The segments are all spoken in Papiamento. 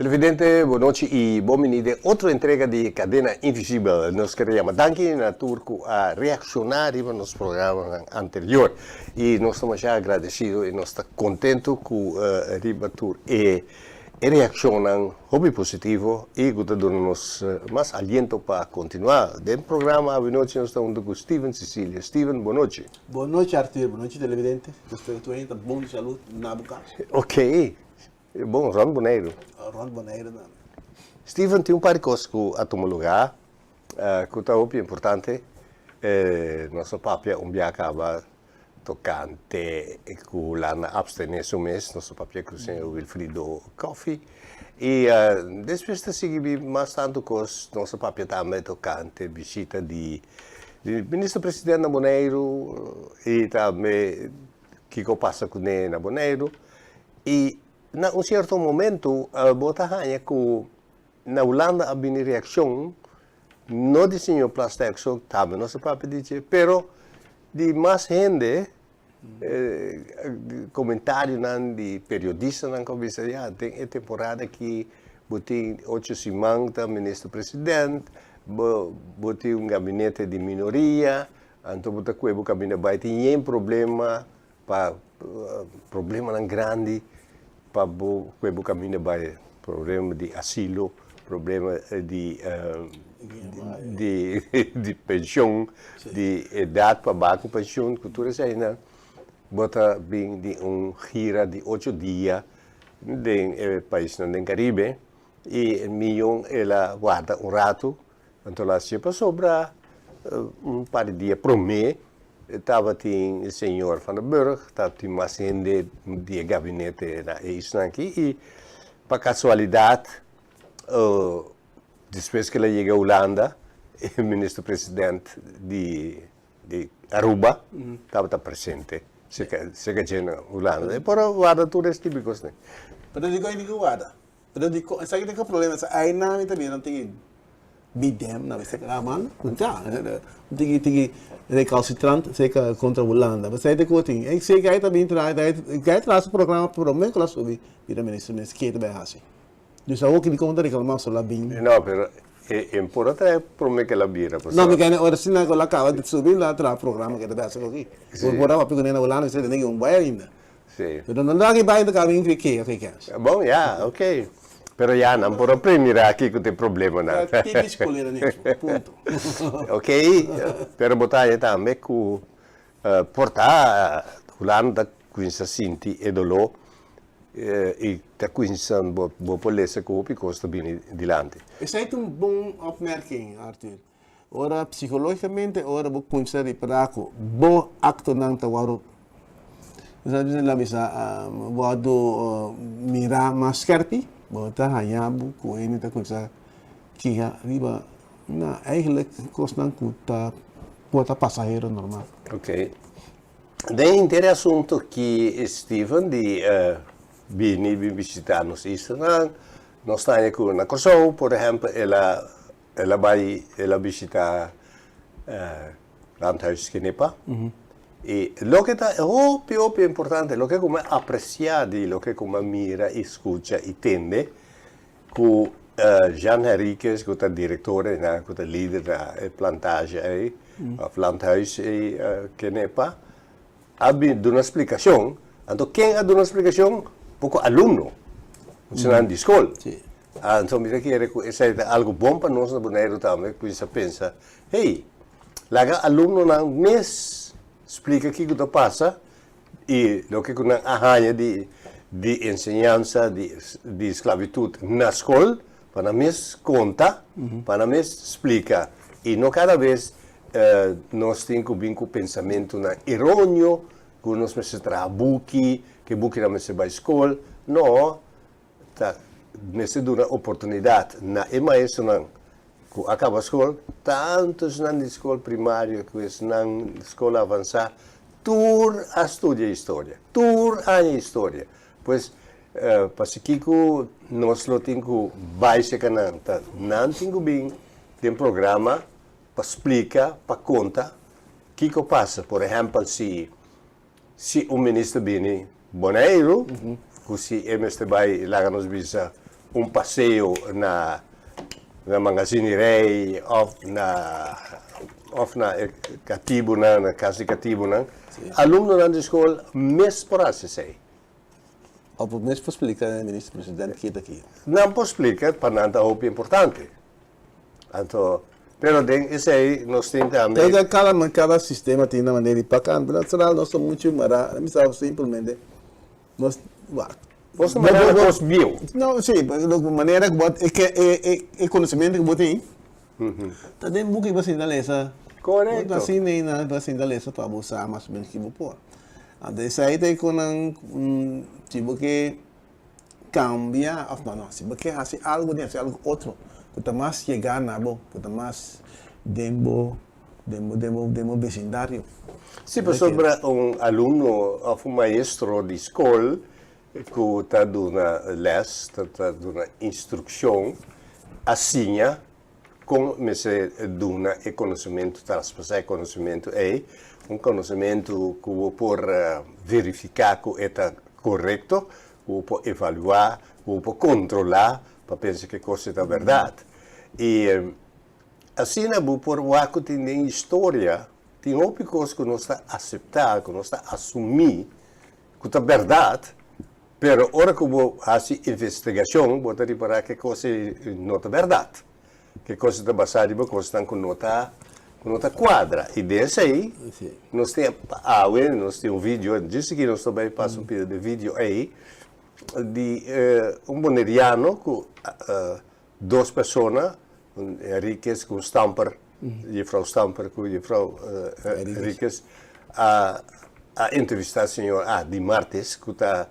Televidente, bon nochi y bon bini den otro entrega di Cadena Invisibel. Nos kere yama danki na tur cu a reacciona riba nos programanan anterior. Y nos ta masha agradecido y nos ta contento cu riba tur e reaccionnan hopi positivo y cu ta duna nos mas aliento pa continua. Den programa awe nochi nos ta hunto cu Steven Cecilia. Steven, bon nochi. Bon nochi Arthur, bon nochi televidente. Nos spera tur hende ta bon di salud na bo cas. Ok. Bon, rònt Boneiru. Rònt Boneiru tambe. Steven, tin un par di kos ku a tuma lugá ku ta hopi importante. Nos a papia un bia kaba tokante ku Hulanda abstené su mes. Nos a papia ku señor Wilfrido Coffie. I despues ta sigui bin mas tantu kos. Nos a papia tambe tokante bishita di minister president na Boneiru i tambe kiko pasa kuné na Boneiru. I na un sierto momento bo ta haña ku na Hulanda a bini reakshon, no di señor Plasterk so, tambe nos a papia di dje, pero di mas hende, komentarionan di periodistanan ku a bisa ya den e temporada aki bo tin ocho siman ta minister president, bo bo tin un gabinete di minoria, anto bo ta kue bo kaminda bai tin yen problema. Pa problemanan grandi pa bo kue bo kaminda bai, problema di asilo, problema di di penshon, di edat pa bai ku penshon, ku tur eseinan bo ta bin di un gira di ocho dia den e paisnan den Karibe i miyon el a warda un ratu. Anto la hacié pasobra un par di dia promé tabatin señor Van der Burg, tabatin mas hende di e gabinete na e isla aki i pa casualidad despues cu el a yega Hulanda e minister president di Aruba tabata presente cerca dje na Hulanda. E por a warda tur es tipo di cosnan. Pero dikon e tin ku warda? Pero dikon esaki ta e problema sa ai nan mi ta mira nan tin e bidem nan mester kaba ja tin tin recalcitrant seka kontra Hulanda pasobra ta ku tin e seka ai ta bin traha ai traha su programa prome ku la subi bira minister mes ke ta bai hasi dus awor dikon ta reclama so la bin. No pero e por a traha prome ke la bira pasobra. No mi kende ora si nan ku la kaba di subi la traha programa ke ta bai hasi aki por a papia ku nan na Hulanda mi ta un bai ainda. Sí. Pero no da ki bai ta bin ki ke ke kens. Bon, ya, ok. Pero ya, nan por a premira aki ku tin problemanan. Ta típico koleranismo, punto. Ok, pero bo ta haña tambe ku por ta Hulanda ta kuminsá sinti e doló i ta kuminsá bo por lesa ku hopi kos ta bini dilanti. Esei ta un bon opmerking, Arthur. Ora psicologicamente ora bo cuminsa ripara cu bo actonan ta wordo la bisa wordo mira mas skerpi bo ta haya bo cu hende ta cuminsa keha riba na eigenlijk cosnan cu ta por ta pasahero normal. Ok. Den henter e asunto ki Steven di bini bin bishita nos islanan nos ta haña cu na Corsou por ehempel el a El a bai, el a bishita Landhuis Kenepa. I loke ta hopi, hopi importante, loke ku mi a apresiá di loke ku mi a mira i skucha i tende, ku Jean Henriquez ku ta direktor einan, ku ta lider na e plantage ei, òf landhuis ei Kenepa, A bin duna splikashon. Anto ken a duna splikashon? Poko alumno, muchanan di skol. Anto mi ta kere ku esei ta algu bon pa nos na Boneiru tambe, kuminsa pensa, hey, laga alumnonan mes splika kiko ta pasa i loke ku nan a haña di di enseñansa di di sklabitut na skol, pa nan mes konta, pa nan mes splika. I no kada bes nos tin ku bin ku pensamentunan eróneo, ku nos mester traha buki, ku e bukinan mester bai skol. No, ta mester duna oportunidat na e maestronan ku a kaba skol, tantu esnan di skol primario ku esnan di skol avansá, tur a studia historia, tur a haña historia. Pues, pasikiko nos lo tin ku bai serka nan? Ta nan tin ku bin den programa pa splika, pa konta kiko pasa. Por ehèmpel, si si un minister bini Boneiru, ku si e mester bai laga nos bisa un paseo na na Mangazini Rey of na of na e katibunan, na kas di katibunan. Alumnonan di skol mes por hasi esei. Of bo mes por splika e minister president ki ta ki. Nan por splika pa nan ta hopi importante. Anto, pero den esei nos tin tambe. Keda kada kada sistema tin nan manera di paka. Natural nos ta muchu mará, mi sa simplemente nos wak. Nos ta mará na kos bieu. No, si, manera ku bo e ke e e konosementu ku bo tin ta den buki bo sinta lesa. Korekto. Bo ta sinta einan bo sinta lesa pa bo sa mas o menos ki bo por. Anto esei ta e konan si bo ke kambia òf no no, si bo ke hasi algu den hasi algu otro ku ta mas yegá na bo, ku ta mas den bo den bo den bo den bo besindario. Si pasobra un alumno òf un maestro di skol ku ta duna lès, ta duna instrukshon, a siña Kon mester duna e konosementu, traspasá e konosementu ei, un konosementu ku bo por verifiká ku e ta korekto, ku bo por evaluá, ku bo por kontrolá pa pensa ku e kos ei ta bèrdat. I asina bo por wak ku tin den historia, tin hopi kos ku nos ta aseptá, ku nos ta asumí ku ta bèrdat, Pero ora ku bo hasi investigashon bo ta ripará ke kos ei no ta bèrdat. Ke kos ei ta basá riba kosnan ku no ta ku no ta kuadra. I den esei nos tin awe nos tin un video, djis aki nos ta bai pasa un pida di video ei di un boneriano ku dos persona, un Henriquez ku un Stamper, jefrou Stamper ku jefrou Henriquez a a entrevistá señor A. Di Martes ku ta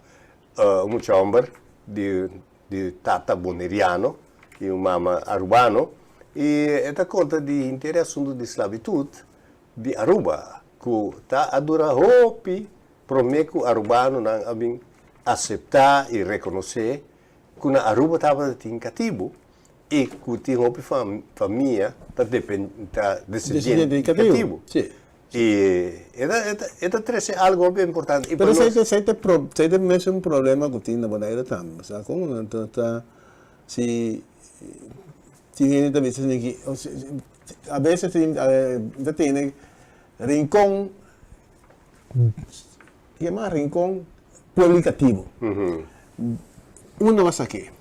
un mucha hòmber di di tata boneriano i un mama arubano i e ta konta di henter e asuntu di sklabitut di Aruba ku ta a dura hopi promé ku arubanonan a bin aseptá i rekonosé ku na Aruba tabata tin katibu i ku tin hopi famia ta ta desendiente di katibu. I e ta e ta trese algu hopi importante. Pero esei ta esei ta esei ta mesun problema ku tin na Bonaire tambe. Bo sa kon? Anto ta si tin hende ta bisa ki a beses tin ta tene Rincon Yama Rincon pueblo di katibu. Unda bo a sak'é?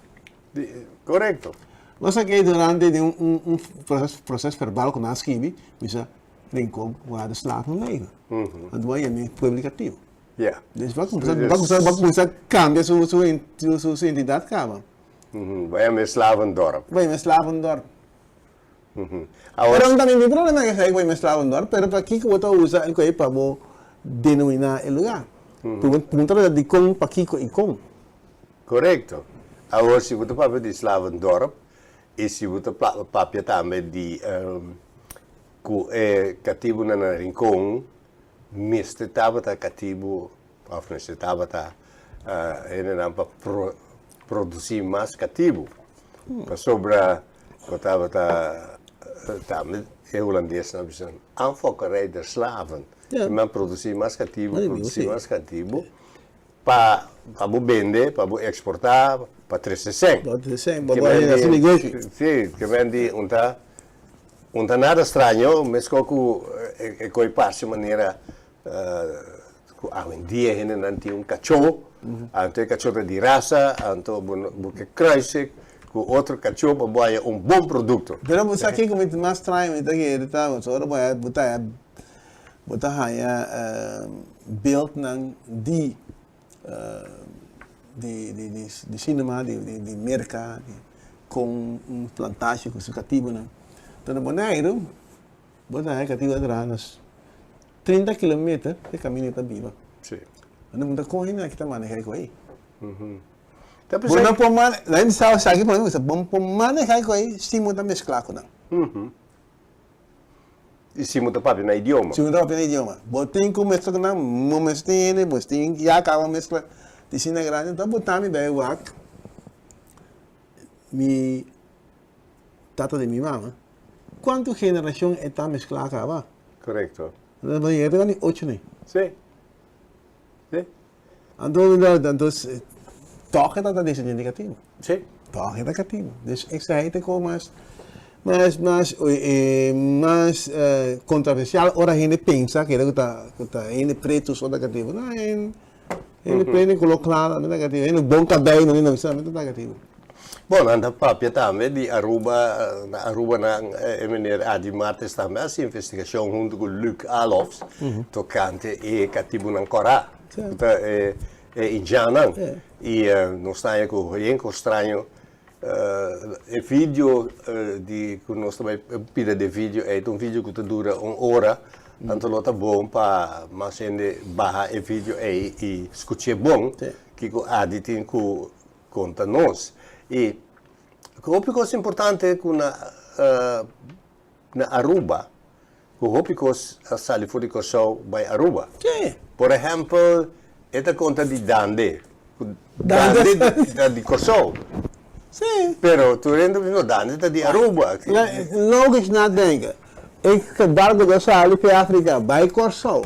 Korekto. Bo a sak'é durante di un un proses verbal ku nan a skibi, bisa Rincon waar de slaven leven. Anto bo a yam'é pueblo di katibu. Dus bo a kuminsá bo a kuminsá kambia su su su identidat kaba. Bo a yam'é slavendorp. Bo a yam'é slavendorp. Pero mi tambe tin problema ku esei ku e mezcla bo pero pakiko bo ta usa el koe pa bo denominá e lugá? Puntra ta dikon, pakiko i kon. Korekto. Awor si bo ta papia di Slavendorp i si bo ta papia tambe di ku e katibunan na Rincon mester tabata katibu òf mester tabata hendenan pa produsí mas katibu pasobra Bo tabata tambe e hulandesnan a bisa aanfokkerij der slaven. Ja. Nan produsí mas katibu, produsí mas katibu pa pa bo bende, pa bo eksportá, pa trese sèn. Pa trese sèn, pa bo hasi negoshi. Sí, ke men di un ta un ta nada straño, meskos ku e koi parse manera Ku awendia hendenan tin un kachó, anto e kachó ta di rasa, anto bo bo ke kruis'e ku otro kachó pa bo haña un bon produkto. Pero bo sa kiko mi mas straño mi ta kere ta ora bo haña bo ta haña bo ta haña beeldnan di di di di sinema di di Merka kon un plantashi ku su katibunan. Pero na Boneiru Bo ta haña katibu a traha nos 30 kilometer e kaminda ta biba. Sí. Anto bo ta kohe nan ki ta maneha e koe. Ta Bo no por mane, la hende sa esaki por ejemplo, bo no por maneha e koe sin bo ta meskla ku nan. I sin bo ta papia nan idioma. Sin bo ta papia nan idioma. Bo tin ku meskla ku nan, bo mester tin hende, bo tin ya kaba meskla di asina grandi, anto bo ta mi bai wak mi tata di mi mama. Kuantu generashon e ta mesklá kaba? Korekto. Bo yega te ni ocho ni. Sí. Sí. Anto, anto, tòg e ta ta descendiente katibu. Sí. Tòg e ta katibu. Dus esei ta kon mas mas mas mas kontroversial ora hende pensa keda ku ta ku ta hende pretu so ta katibu. No, hende pretu den koló kla tambe ta katibu, hende bon kabei no ta ta katibu. Bon, nan ta papia tambe di Aruba, na Aruba nan e meneer Adi Martes tambe a hasi investigashon huntu ku Luc Alofs tokante e katibunan kòrá, ku ta e indjannan. I nos ta haña ku hende straño e video di ku nos ta bai pida di e video ei ta un video ku ta dura un ora, anto lo ta bon pa mas hende baha e video ei i skuch'é bon kiko Adi tin ku konta nos. I hopi kos importante ku na na Aruba, ku hopi kos a sali for di Kòrsou bai Aruba. Por ehèmpel, e ta konta di Dande, ku Dande ta di Kòrsou. Pero tur hende ta bisa, no, Dande ta di Aruba. Logisch nadenken. E barko ta sali for Afrika bai Kòrsou.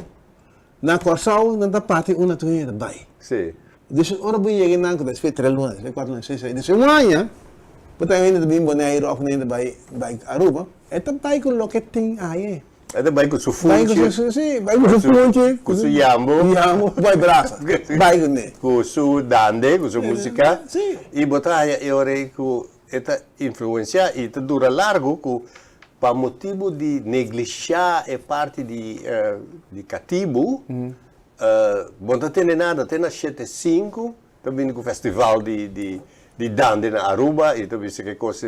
Na Kòrsou nan ta parti un na tur hende ta bai. Dus ora bo yega nan ku ta despues tres luna, despues kuater luna, seis luna, despues un aña bo ta hende ta bin Boneiru òf hende ta bai bai Aruba, e ta bai ku loke tin aye. E ta bai ku su funchi. Bai ku su, si, bai ku su funchi. Ku su yambo. Yambo, bai brasa, bai kuné. Ku su dande, ku su musika. I bo ta haña e ora ei ku e ta influensiá i ta dura largu ku pa motibu di neglishá e parti di di katibu bo no ta tende nada te na shete sinku ta bini ku festival di di di dande na Aruba i ta bisa ke kos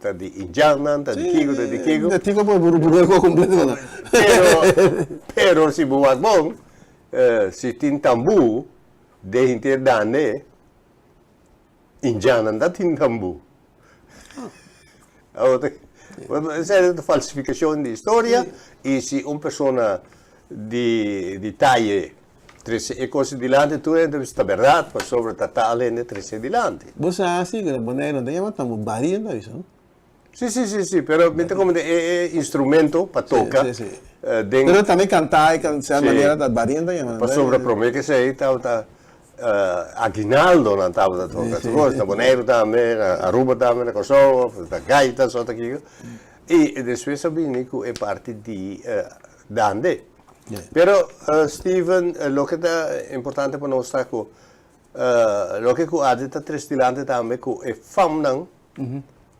ta di indjannan ta di kiko ta di kiko. Ta tiko por buru ko kompleto. Pero pero si bo wak bon si tin tambu den henter dande. Indianan ta tin tambú. Esei ta falsifikashon di historia i si un persona di di taye trese e kos dilanti tur hende ta bisa ta bèrdat pasobra ta tal hende trese dilanti. Bo sa si ku na Boneiru nan ta yama tambú barí nan ta bisa no? Si si si si pero mi ta komenta e e instrumento pa toka den. Pero tambe kanta e sea manera ta barí nan ta yama. Pasobra prome ke esei tabata Aguinaldo nan tabata toka tur kos, na Boneiru tambe, na Aruba tambe, na Kòrsou, ta gaita so ta kiko. I despues a bini ku e parti di dande. Pero Steven loke ta importante pa nos ta ku loke ku Adi ta tres dilante tambe ku e famnan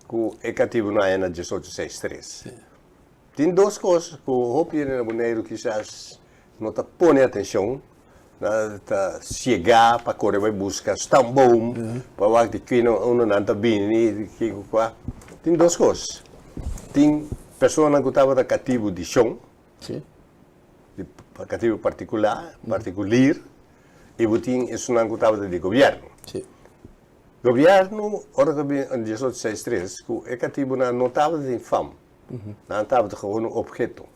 ku e katibunan aya na diesocho seis tres. Tin dos kos ku hopi hende na Boneiru kisas no ta pone atenshon, nan ta siegá pa kore bai buska stamboom, pa wak di kino unda nan ta bini, di kiko kua. Tin dos kos, tin personanan ku tabata katibu di shon, di katibu partikular, partikulir, i bo tin esunnan ku tabata di gobièrnu. Gobièrnu, ora ku a bini en diesocho seis tres, ku e katibunan no tabata tin fam. Nan tabata gewoon un obheto.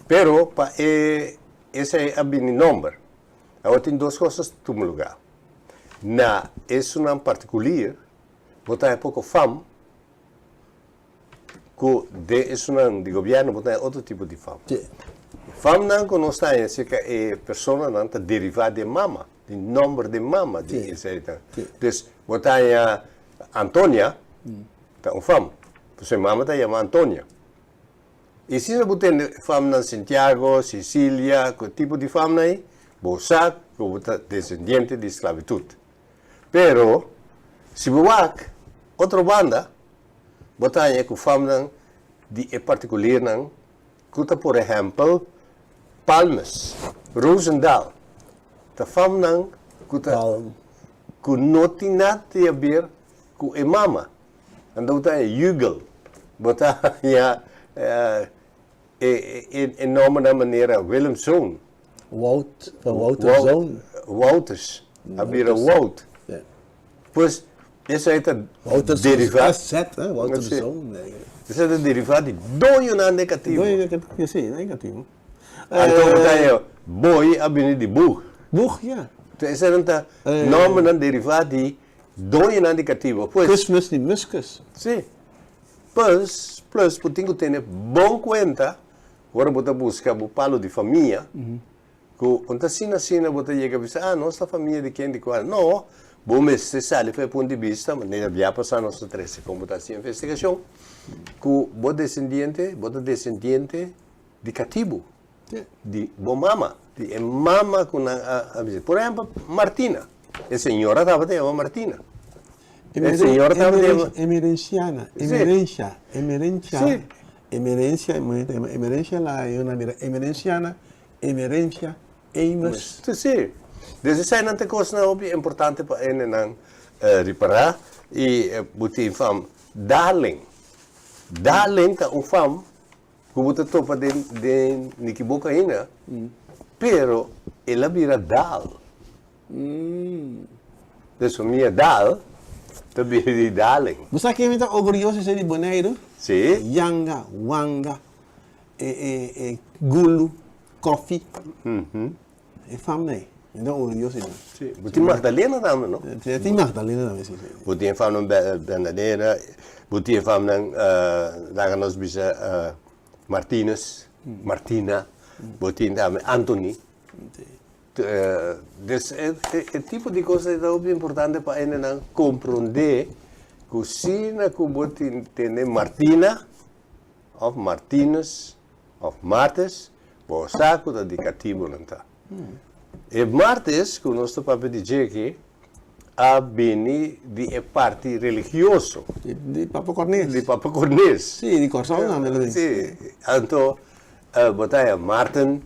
Pero pa e esei a bini nomber. Awor tin dos cos ta tuma lugar. Na esunnan particulier bo ta haña poco fam cu den esunnan di gobierno bo ta haña otro tipo di fam. Famnan cu nos ta haña cerca e personanan ta deriva den mama, di nomber den mama di esei ta. Dus bo ta haña Antonia ta un fam, pasobra e mama ta yama Antonia. I si bo tende famnan Santiago, Sicilia, ku e tipo di famnan ei, bo sa ku bo ta desendiente di sklabitut. Pero, si bo wak otro banda, bo ta haña ku famnan di e partikulirnan ku ta por ehèmpel Palmes, Roosendaal, ta famnan ku ta ku no tin nada di haber ku e mama. Anto bo ta haña Jugel, bo ta haña e nòmbernan manera Willemszoon. Wout, Wouterszoon. Wouters, a bira Wout. Pues esei ta derivá. Wouterszoon. Esei ta derivá di doñonan di katibu. Doño di katibu, si, doño di katibu. Anto bo ta haña Boy a bini di Boeg. Boeg, ya. Eseinan ta nòmbernan derivá di doñonan di katibu. Pues. Christmas di Muskus. Si. Pues, plus bo tin ku tene bon kuenta ora bo ta buska bo palu di famia, ku un ta asina asina bo ta yega bisa, ah, nos ta famia di ken di kual. No, Bo mester sali for e punto di bista, manera bia pasá nos ta trese kon bo ta hasi investigashon, ku bo desendiente, bo ta desendiente di katibu, di bo mama, di e mama ku nan a bisa. Por ehèmpel, Martina, e señora tabata yama Martina. E señora tabata yama. Emerenciana, emerencia, emerencia, emerencia, emerencia la e una mira, emerenciana, emerencia. Amos. Sí, sí. Des eseinan ta kosnan hopi importante pa hendenan ripará i bo tin fam Darling. Darling ta un fam ku bo ta topa den den Nikiboka ainda, pero el a bira Daal. Des famia Daal ta bira di Darling. Bo sa ken mi ta orguyoso di ser di Boneiru? Sí. Yanga, Wanga, e e e Gulu. Koffie. E fam nei. Mi ta orguyoso di nan. Sí. Bo tin Magdalena tambe, no? Sí, tin Magdalena tambe, sí, sí. Bo tin e famnan Bernadera, bo tin e famnan, laga nos bisa, Martinus, Martina, bo tin tambe Anthony. Sí. Dus e tipo di kos ei ta hopi importante pa hendenan komprondé ku sina ku bo tin tende Martina òf Martinus, Of martes, bo sa ku ta di katibunan ta. E martes ku nos ta papia di dje aki a bini di e parti religioso. Di Papa Cornés. Di Papa Cornés. Sí, di Kòrsou tambe lo bin. Sí, anto bo ta haña Maarten,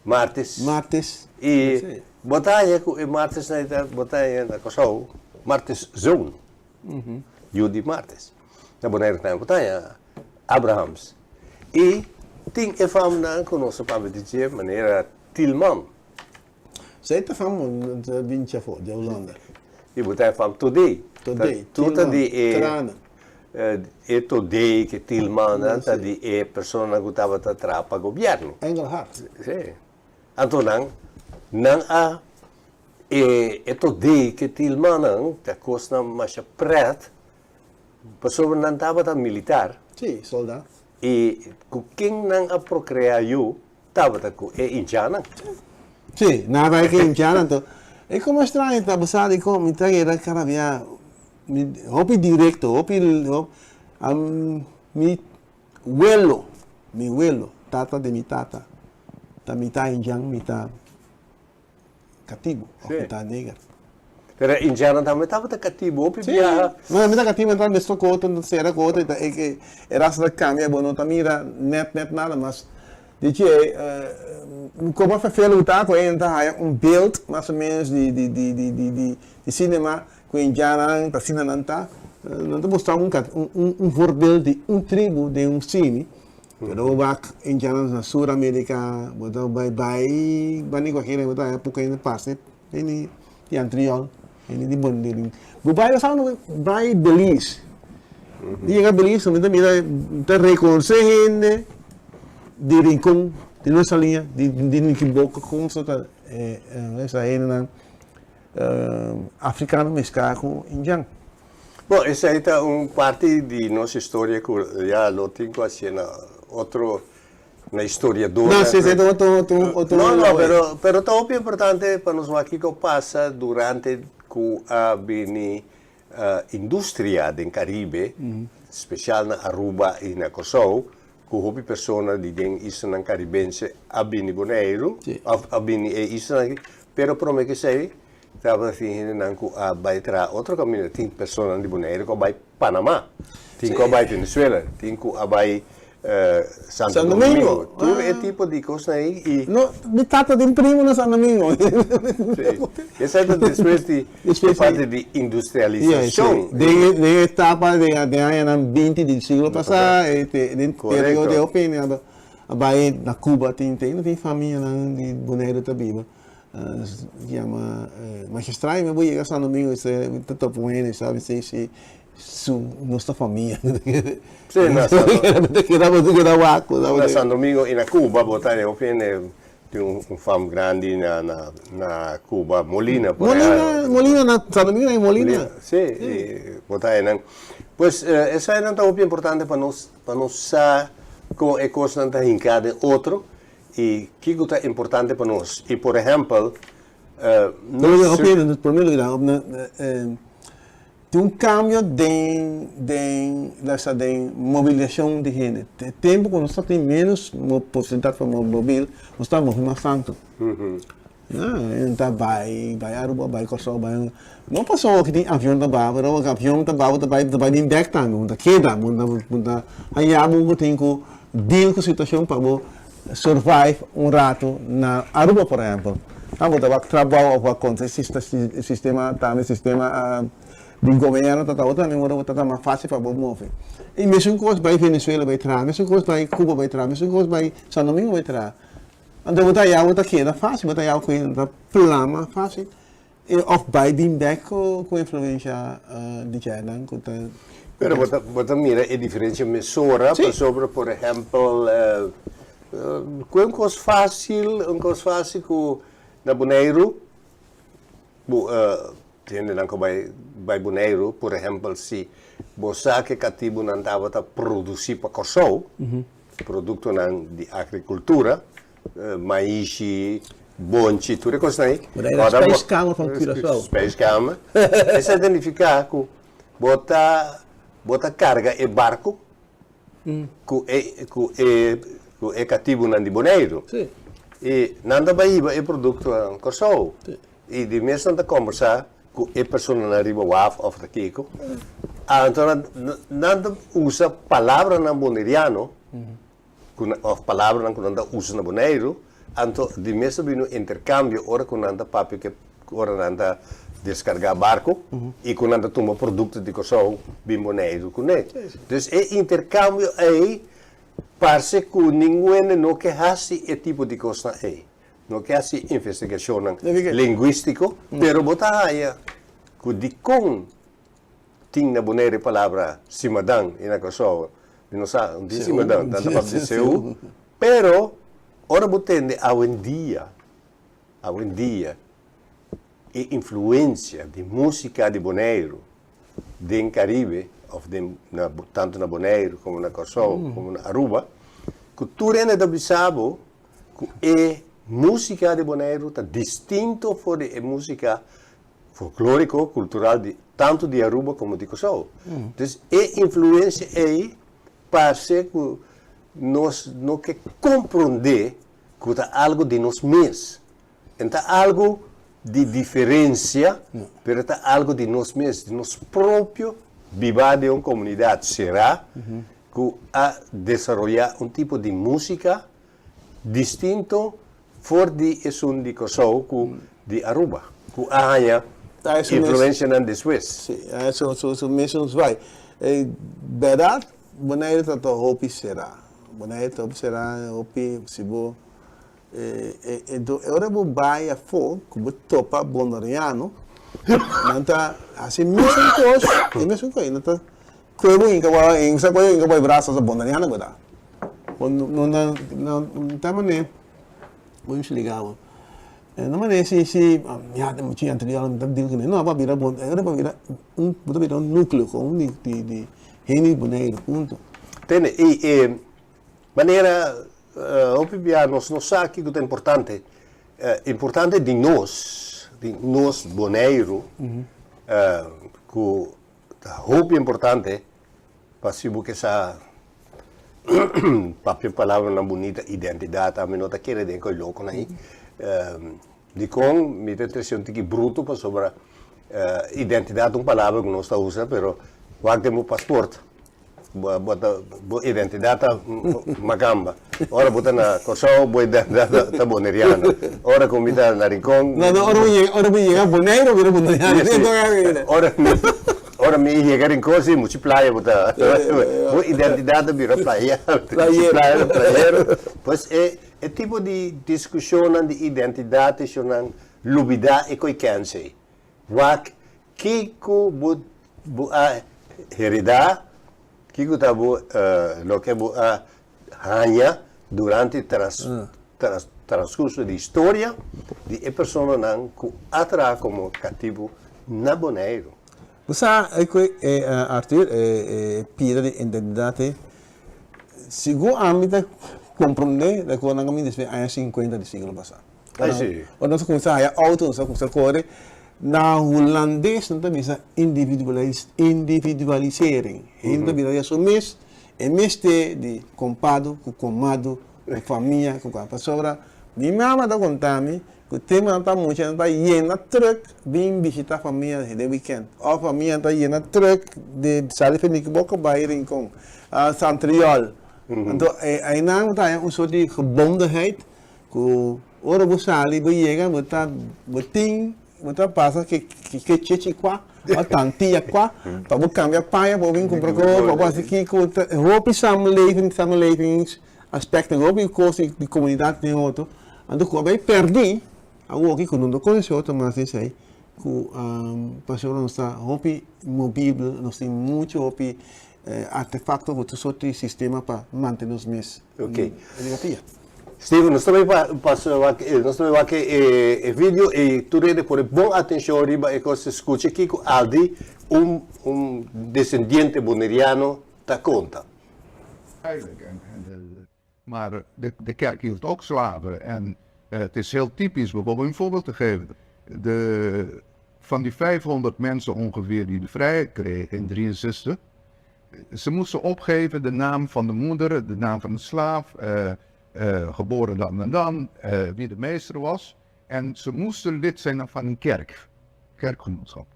martes. Martes. I bo ta haña ku e martesnan ei ta, bo ta haña na Kòrsou, martes zoon. Yu di martes. Na Boneiru tambe bo ta haña Abrahams. I tin e famnan ku nos a papia di dje manera Tilman. Esei ta fam ta bin chafó di Hulanda. I bo ta e fam Todé. Todé, Tur ta di e Trana. E Todé ku Tilman ta di e personanan ku tabata traha pa gobièrnu. Engelhard. Sí. Anto nan nan a e e Todé ku Tilmannan ta kosnan masha prèt. Pasobra nan tabata militar. Sí, soldá. I ku ken nan a prokreá yu tabata ku e indjannan. Sí, nan a bai ku e indjannan. Anto, e komo straño ta, bo sa dikon mi ta keda kada bia mi hopi direkto, hopi, mi welo, mi welo, tata di mi tata, ta mitá indjan, mitá. Katibu of mi ta neger. Pero indianan tambe tabata katibu hopi biaha. Sí, no, mi ta katibu, mi ta mezcla ku otro, mi ta sera ku otro, e e rasa ta kambia, bo no ta mira net net nada mas. Di dje, komo ferfelu ku ta ku hende ta haya un beeld mas o menos di di di di di di di cinema ku indianan ta asina nan ta, nan ta mustra un un un voorbeeld di un tribu den un cine. Pero bo wak indianan na Sur America, bo ta bai bai bani cualkier bo ta haya poco hende parce hende di Antriol, hende di Boneiru. Bo bai bo sa unda bai Belize. Di yega Belize mi ta mira mi ta reconoce hende di Rincon, di Nueva Saliña, di di Nikiboko como sa ta esa hendenan africano mezcla cu indian. Bon, esei ta un parti di nos historia ku ya lo tin ku hasié na otro, na historiadornan. No, si, esei ta otro, otro, otro. No, no, pero, pero ta hopi importante pa nos wak kiko pasa durante ku a bini industria den Karibe, spesial na Aruba i na Kòrsou, ku hopi persona di den islanan karibense a bini Boneiru, òf a bini e islanan aki, pero promé ku esei Tabata tin hendenan ku a bai traha otro kaminda. Tin personanan di Boneiru ku a bai Panamá, tin ku a bai Venezuela, tin ku a bai Santo Domingo. Tur e tipo di kosnan ei i. No, mi tata tin primo na San Domingo. Sí. Esei ta despues di e parti di industrialisashon. Den e etapa den añanan binti di siglo pasá, den periodo di hopi hende a bai na Cuba, tin famianan di Boneiru ta biba. Yama masha straño mi bo yega San Domingo y mi ta topa un hende sabi si si su nos ta famia. Sí, na San Ta keda bo ta keda wak bo Na San Domingo y na Cuba bo ta hopi hende tin un fam grandi na na na Cuba Molina por allá. Molina Molina na San Domingo hay Molina. Sí y bo ta nan. Pues esainan ta hopi importante pa nos pa nos sa con e cosnan ta hinca den otro I kiko ta importante pa nos? I por ehèmpel, No Oké, promé lugar, tin un kambio den den lesa den mobiliashon di hende. E tempu ku nos ta tin ménos posibilidat pa mobil, nos ta move mas tantu. Nan ta bai bai Aruba, bai Kòrsou, bai no pasobra ku tin avion ta baha, pero avion ta baha bo ta bai bo ta bai bin bèk tambe, bo ta keda, bo ta bo ta haña bo ku tin ku deal ku situashon pa bo survive un ratu na Aruba por ehèmpel. Nan bo ta wak trabou òf wak konta e sistema tambe sistema di gobièrnu ta tabata tambe ora bo ta mas fásil pa bo move. I mesun kos bai Venezuela bai traha, mesun kos bai Cuba bai traha, mesun kos bai San Domingo bai traha. Anto bo ta haña bo ta keda fásil, bo ta haña ku hende ta plama fásil i òf bai bin bèk ku influensha di djanan ku ta. Pero bo ta bo ta mira e diferensia mesora pasobra por ehèmpel ku e un kos fásil un kos fásil ku na Boneiru bo hendenan ku bai bai Boneiru por ehèmpel si bo sa ke katibunan tabata produsí pa Kòrsou Produktonan di agrikultura, maishi, bonchi, tur e kosnan ei. Bo ta era spijskamer van Curaçao. Spijskamer. Esei ta nifiká ku bo ta bo ta karga e barku ku e ku e ku e katibunan di Boneiru. I nan ta bai hiba e produktonan Kòrsou. I di mes nan ta kombersá ku e personanan riba waf òf ta kiko. Anto nan ta usa palabranan boneriano ku nan òf palabranan ku nan ta usa na Boneiru. Anto di mes ta bini un interkambio ora ku nan ta papia ku e ora nan ta deskargá barku i ku nan ta tuma produkto di Kòrsou bin Boneiru kuné. Dus e interkambio ei parse ku ningun hende no ke hasi e tipo di kosnan ei. No ke hasi investigashonnan lingwístiko, pero bo ta haña ku dikon tin na Bonaire e palabra simadan i na Kòrsou mi no sa no tin simadan, nan ta papia di seú. Pero ora bo tende awendia, awendia e influensia di músika di Boneiru den Karibe òf den na tantu na Boneiru komo na Kòrsou komo na Aruba, ku tur hende ta bisa bo ku e músika di Boneiru ta distinto for di e músika folklóriko, kultural di tantu di Aruba komo di Kòrsou. Dus e influensia ei parse ku nos no ke komprondé ku ta algu di nos mes. E no ta algu di diferensia, pero ta algu di nos mes, di nos propio bibá den un komunidat será ku a desaroyá un tipo di músika distinto for di esun di Kòrsou ku di Aruba, ku a haña influensianan despues. Sí, su mesun zwai. Bèrdat, Boneiru ta ta hopi será. Boneiru ta hopi será, hopi si bo E ora bo bai afó ku bo topa boneriano, nan ta hasi e mesun kos, e mesun kos, nan ta kue bo hinka bo, sa kue hinka bo e brasa sa boneriano bo ta. Bo no nan ta manera, bo explica bo, no manera si si ya ta mucha anterior mi ta deal kuné, no bo a bira bo ora bo a bira un bo ta bira un nucleo kon di di hende di Boneiru punto. Tene e e Manera hopi bia nos no sa kiko ta importante. Importante di nos, di nos Boneiru, ku ta hopi importante pa si bo ke sa papia palabranan bunita, identidat, ami no ta kere den koe lokonan ei. Dikon mi ta trese un tiki bruto pasobra identidat ta un palabra ku nos ta usa pero wak den bo pasport. Bo ta bo identidad ta makamba. Ora bo ta na Kòrsou bo identidad ta boneriano. Ora ku mi ta na Rincon. No no ora bo yega ora bo yega Boneiru bo bira boneriano. Si ora mi ora mi yega Rincon si muchi playa bo ta bo identidad ta bira playa playero playero. Pues e e tipo di diskushonnan di identidad eshonan lubida e koe kèns ei. Wak kiko bo bo a heredá, kiko ta bo loke bo a haña durante tras tras transkurso di historia di e personanan ku a traha komo katibu na Boneiru. Bo sa ku Arthur, e pida di identidat ei, segun ami ta komprondé, ta ku nan a bin despues aña sinkuenta di siglo pasá. Ai si. Ora nos a kuminsá haya outo, nos a kuminsá kore. Na hulandes nan ta bisa individualisering. Hende ta bira ya su mes, e mester di kompado ku komado, ku famia, ku kua. Pasobra mi mama ta konta mi ku tempu nan ta mucha nan ta yena trùk bin bishita famia den wikènt. Òf famia ta yena trùk di sali for Nikiboko bai Rincon, Santriòl. Anto einan bo ta haña un sort di gebondenheid ku ora bo sali bo yega bo ta bo tin bo ta pasa ke ke chechi kua òf tantia kua pa bo kambia paña pa bo bin kumpra kos pa bo hasi kiko ta hopi samenleving samenlevingsaspecten hopi kos di komunidat den otro anto ku a bai pèrdí awoki ku no ta konosé otro mas esei ku pasobra nos ta hopi mobibel nos tin muchu hopi artefacto ku tur sorto di sistema pa mantene nos mes riba pia. Steven, nos ta bai pasa wak, nos ta bai wak e video i tur hende pone bon atencion riba e kos, skucha kiko Aldi, un un desendiente boneriano ta konta. Eigenlijk en en maar de de kerk hield ook slaven en het is heel typisch bijvoorbeeld om een voorbeeld te geven de van die 500 mensen ongeveer die de vrijheid kregen in 63 ze moesten opgeven de naam van de moeder, de naam van de slaaf, geboren dan en dan, wie de meester was. En ze moesten lid zijn van een kerk, kerkgenootschap.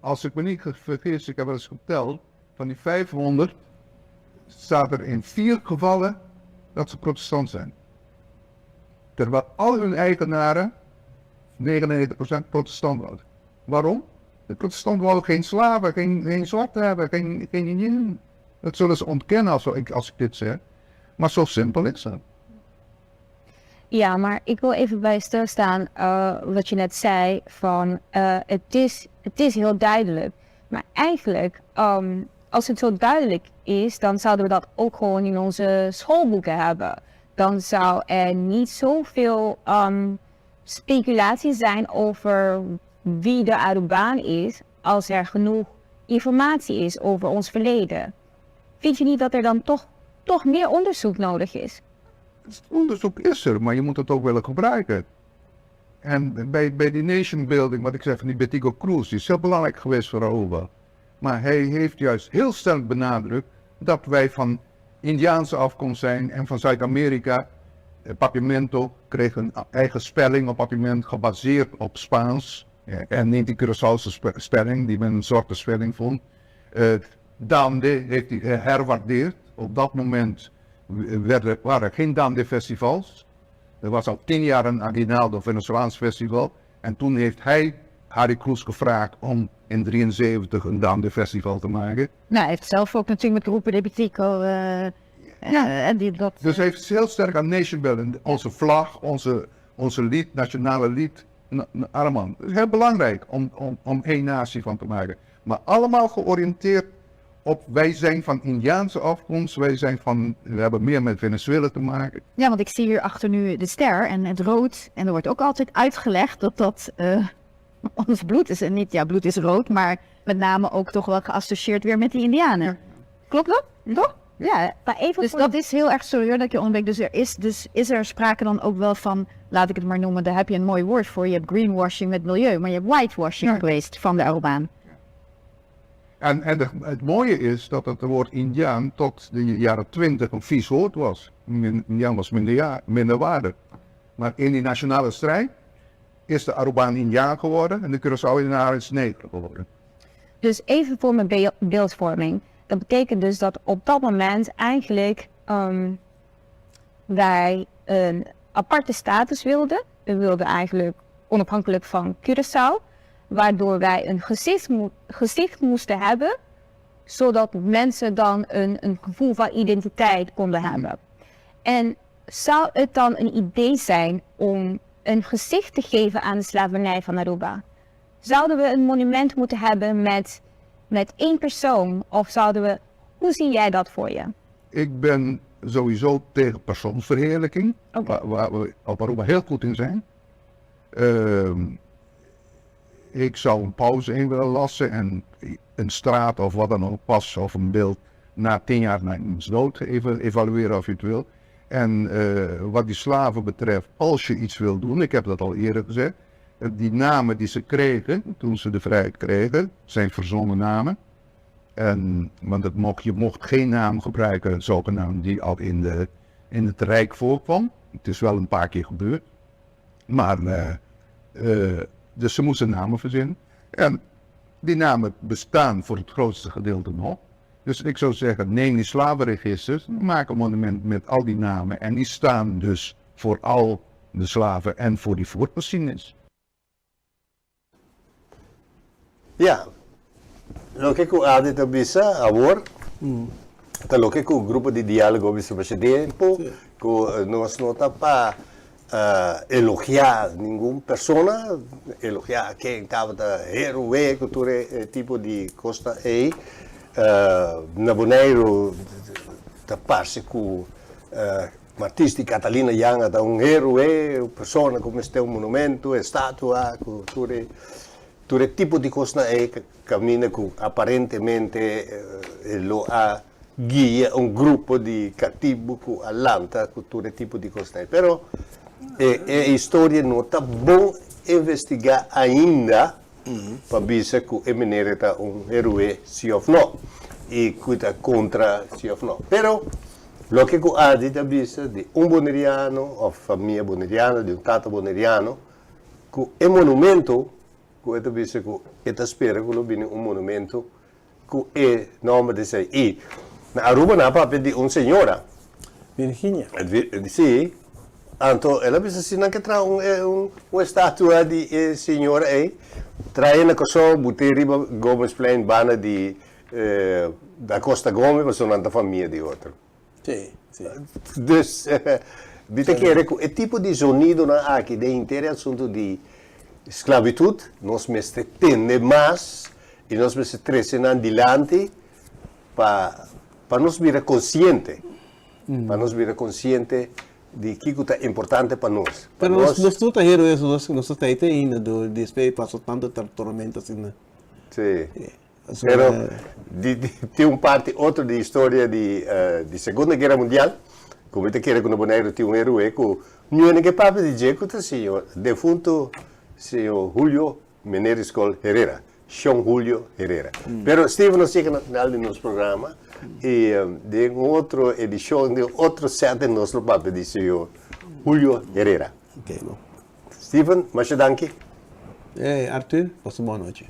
Als ik me niet vergis, ik heb wel eens geteld, van die 500 staat er in vier gevallen dat ze protestant zijn. Terwijl al hun eigenaren 99% protestant waren. Waarom? De protestant wou geen slaven, geen, geen zwarte hebben, geen, geen Indianen. Dat zullen ze ontkennen als ik, als ik dit zeg. Maar zo simpel is het. Ja, maar ik wil even bij stilstaan wat je net zei van het is heel duidelijk. Maar eigenlijk, als het zo duidelijk is, dan zouden we dat ook gewoon in onze schoolboeken hebben. Dan zou er niet zoveel speculatie zijn over wie de Arubaan is, als er genoeg informatie is over ons verleden. Vind je niet dat er dan toch meer onderzoek nodig is? Het onderzoek is er, maar je moet het ook willen gebruiken. En bij die nation building, wat ik zeg van die Betico Croes, die is heel belangrijk geweest voor Aruba. Maar hij heeft juist heel sterk benadrukt dat wij van Indiaanse afkomst zijn en van Zuid-Amerika. Papiamento kreeg een eigen spelling op Papiamento gebaseerd op Spaans. En niet die Curaçaose spelling, die men een zwarte spelling vond. Dande heeft hij herwaardeerd. Op dat moment waren er geen Dande-festivals. Er was al 10 jaar een Aguinaldo Venezolaans festival. En toen heeft hij Harry Kroes gevraagd om in 73 een Dande festival te maken. Nou, hij heeft zelf ook natuurlijk met Grupo de Betico en die, dat, Dus hij heeft heel sterk aan nation building. Onze vlag, onze lied, nationale lied, allemaal. Het is heel belangrijk om één natie van te maken. Maar allemaal georiënteerd op wij zijn van Indiaanse afkomst, we hebben meer met Venezuela te maken. Ja, want ik zie hier achter nu de ster en het rood. En er wordt ook altijd uitgelegd dat dat ons bloed is. En niet, ja, bloed is rood, maar met name ook toch wel geassocieerd weer met die Indianen. Klopt dat? Toch? Ja, Maar even dus voor dat is heel erg, sorry hoor dat ik je onderbreek. Dus is er sprake dan ook wel van, laat ik het maar noemen, daar heb je een mooi woord voor. Je hebt greenwashing met milieu, maar je hebt whitewashing geweest van de Arubaan. En het mooie is dat het woord Indiaan tot de jaren 20 een vies woord was. Indiaan was minder, ja, minder waarde. Maar in die nationale strijd is de Arubaan Indiaan geworden en de Curaçaoenaar is neger geworden. Dus even voor mijn beeldvorming. Dat betekent dus dat op dat moment eigenlijk wij een aparte status wilden. We wilden eigenlijk onafhankelijk van Curaçao. Waardoor wij een gezicht moesten hebben, zodat mensen dan een gevoel van identiteit konden hebben. En zou het dan een idee zijn om een gezicht te geven aan de slavernij van Aruba? Zouden we een monument moeten hebben met één persoon? Of zouden we... Hoe zie jij dat voor je? Ik ben sowieso tegen persoonsverheerlijking, waar we op Aruba heel goed in zijn. Ik zou een pauze in willen lassen en een straat of wat dan ook pas of een beeld na 10 jaar na iemands dood even evalueren of je het wil. En wat die slaven betreft, als je iets wil doen, ik heb dat al eerder gezegd, die namen die ze kregen toen ze de vrijheid kregen, zijn verzonnen namen. En, want het mocht, je mocht geen naam gebruiken, zogenaamd, die al in, de, in het Rijk voorkwam. Het is wel een paar keer gebeurd. Maar, dus ze moesten namen verzinnen. En die namen bestaan voor het grootste gedeelte nog. Dus ik zou zeggen, neem die slavenregisters, maak een monument met al die namen. En die staan dus voor al de slaven en voor die voortmachines. Ja, loke ku Adi ta bisa awor ta loke ku grupo di diálogo bisa masha tempu ku nos no ta pa elogiá ningun persona, elogiá ken tabata héroe ku tur e tipo di kosnan ei. Na Boneiru ta parse ku Martis di Catalina Janga ta un héroe, un persona ku mester un monumento, estatua ku tur e Tur e tipo di kosnan ei kaminda ku aparentemente e lo a guia un grupo di katibu ku a lanta ku tur e tipo di kosnan ei. Pero e e historia no ta bon investigá ainda pa bisa ku e meneer ta un heroe si òf no i ku ta kontra si òf no. Pero loke ku Adi ta bisa di un boneriano òf famia boneriano, di un tata boneriano, Ku e monumento ku e ta bisa ku e ta spera ku lo bini un monumento ku e nomber di esei. I na Aruba nan a papia di un señora. Virginia. Si. Anto el a bisa si nan ke traha un un estatua di e señora ei, trae na Kòrsou, but'é riba Gomezplein banda di Da Costa Gomez pasobra nan ta famia di otro. Sí, sí. Dus, mi ta kere ku e tipo di zonidonan aki den henter e asuntu di sklabitut, nos mester tende mas i nos mester trese nan dilanti pa pa nos bira konsiente, pa nos bira konsiente di kiko ta importante pa nos. Pa Pero nos. Nos tur ta heroes, nos nos ta ei te ainda door despues di pasa tantu tormento asina. Sí. Pero di tin un parti otro di historia di di Segunda Guera Mundial ku mi ta kere ku na Boneiru tin un heroe ku niun ke papia di dje ku ta señor defunto señor Julio Meneriscol Herrera, Shon Julio Herrera. Pero Steven nos yega na final di nos programa i den un otro edishon den otro setting nos lo papia di señor Julio Herrera. Steven, masha danki. Arthur, pasa bon nochi.